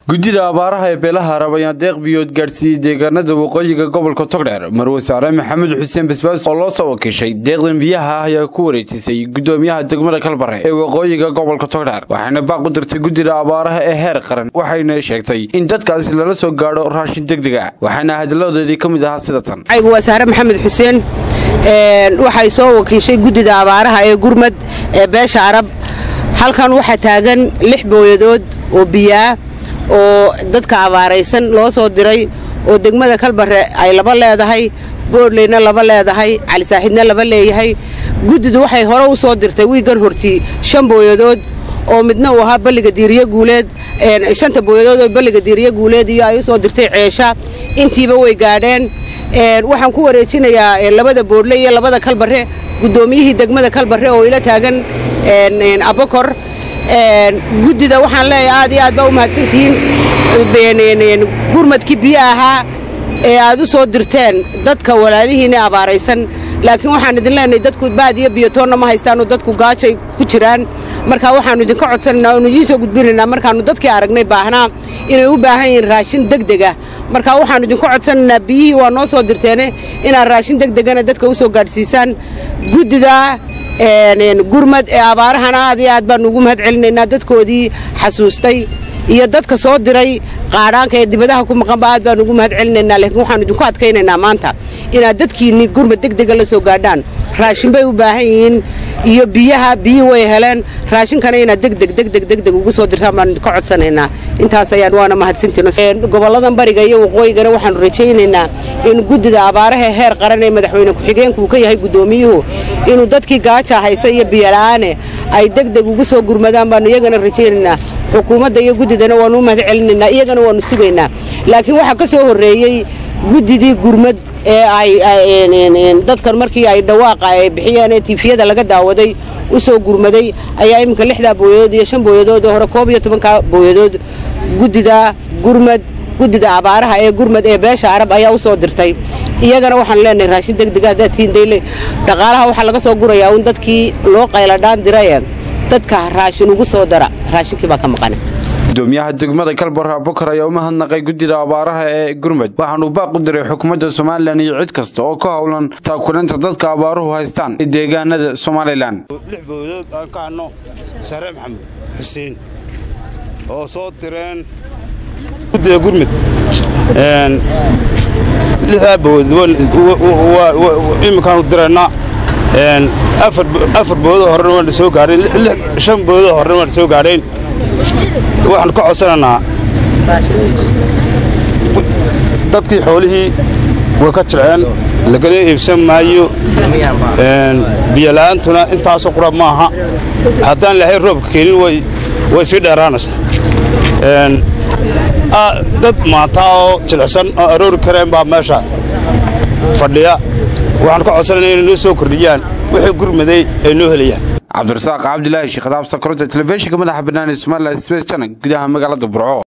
Guddida abaaraha ee beelaha Arab ayaa deeq biyood gaadhsiiyey deegaanada waqooyiga gobolka Togdheer. Marwe Saare Maxamed Xuseen Basbaas oo loo soo wakiishay deeqdan biyaha ah ayaa ku wareejisay gudoomiyaha degmada Kalbare ee waqooyiga gobolka Togdheer, waxayna baaq u dirtay guddida abaaraha ee heer qaran, waxayna sheegtay in dadkaasi lala soo gaadho raashin degdeg ah, waxaana hadalladoodii ka mid ahaa sida tan. Aygu waa Saare Maxamed Xuseen, waxay soo wakiishay guddida abaaraha ee gurmad ee beesha Arab. Halkan waxaa taagan 6 booyadood oo biyaa oo dadka abaaraysan loo soo diray, oo degmada Kalbare ay 2 leedahay, Boorleyna 2 leedahay, Calisaaxidna 2 leeyahay. Guddidu waxay hore u soo dirtay wiigan hortii 5 booyadood oo midna uu ahaa Balliga Diiriye Guuleed. 5ta booyadood oo Balliga Diiriye Guuleed iyo ay u soo dirtay Ceesha intiiba way gaadheen. Waxaan ku wareejinayaa 2da Boorle iyo 2da Kalbare guddoomiyihii degmada Kalbare oo ila taagan, Abokor. Guddida waxaan leeyahay aad iyo aad baa u mahadsantihiin gurmadkii biyo ahaa ee aad u soo dirteen dadka walaalihiina abaaraysan, laakiin waxaan idin leenahay dadku baad iyo biyotoonna ma haystaanoo dadku gaajay ku jiraan. Marka waxaannu idinka codsanaynaa oonu idiin soo gudbinaynaa markaannu dadkii aragnay baahnaa inay u baahan yihiin raashin degdeg ah. Marka waxaannu idinka codsanaynaa biyihii waa noo soo dirteene inaad raashin degdegana dadka u soo gaadhsiisaan. Guddida gurmad ee abaarahana aad iyo aad baannu ugu mahad celinaynaa, dadkoodii xasuustay iyo dadka soo diray qaadhaanka ee dibadaha ku maqanba aad baanu ugu mahad celinaynaa, laakiin waxaanu idinku adkaynaynaa maanta inaad dadkiinni gurmad degdega la soo gaadhaan. Raashin bay u baahan yihiin iyo biyaha, biyihii way heleen, raashinkana inaad degdeg degdeg degdeg ugu soo dirtaan baanu idinka codsanaynaa. Intaas ayaan waana mahadsantiin. Gobolladan bariga iyo waqooyigana waxaanu rajaynaynaa in guddida abaaraha heer qaran ee madaxweyne ku-xigeenku uu ka yahay guddoomiyuhu inuu dadkii gaaja haysa iyo biyola'aane ay degdeg ugu soo gurmadaan baanu iyagana rajaynaynaa. Xukuumadda iyo guddidana waanu u mahad celinaynaa, iyagana waanu sugaynaa, laakiin waxaa ka soo horreeyey guddidii gurmad ee ay dadkan markii ay dhawaaqa ay bixiyeen ee tiifiyada laga daawaday u soo gurmaday ayaa iminka 6daa booyadood iyo 5 booyadood oo hore 11ka booyadood guddida gurmad, guddida abaaraha ee gurmad ee beesha Arab ayaa u soo dirtay. Iyagana waxaanu leenahay raashin degdega haddaad tihiin dayle dhaqaalaha waxaa laga soo gurayaa un dadkii loo qayladhaan diraye dadka raashin ugu soo dara, raashinkii baa ka maqana. Gudoomiyaha degmada Kalbare Abukar ayaa u mahadnaqay guddida abaaraha ee gurmad, waxaanuu baaq u diray xukuumadda Somalilan iyo cid kasta oo ka howlan taakulinta dadka abaaruhu haystaan ee deegaanada Somalilan. 6 booyadood aan ka hadno Sare Maxamed Xuseen oo soo direen guddida gurmud, 6daa booyadood iminkaanu diraynaa. 4 booyadood horena waan soo gaadhayn, 5 booyadood horena waan soo gaadhayn. Waxaan ka codsanaynaa dadkii xoolihii way ka jilceen, lagana iibsan maayo, biyola'aantuna intaasoo qura maaha, haddaan ilaahay roobka keenin way sii dheeraanaysaa. Dad maanta oo jilicsan oo aroori kareen baa meesha fadhiya. Waxaan ka codsanayna inay noo soo kordhiyaan wixii gurmaday ay noo helayaan. Cabdirasaaq Cabdilaahi Sheekh Daabsa, koronta telefishinka madaxa bannaan ee Somaliland Space Channel, gudaha magaalada Burco.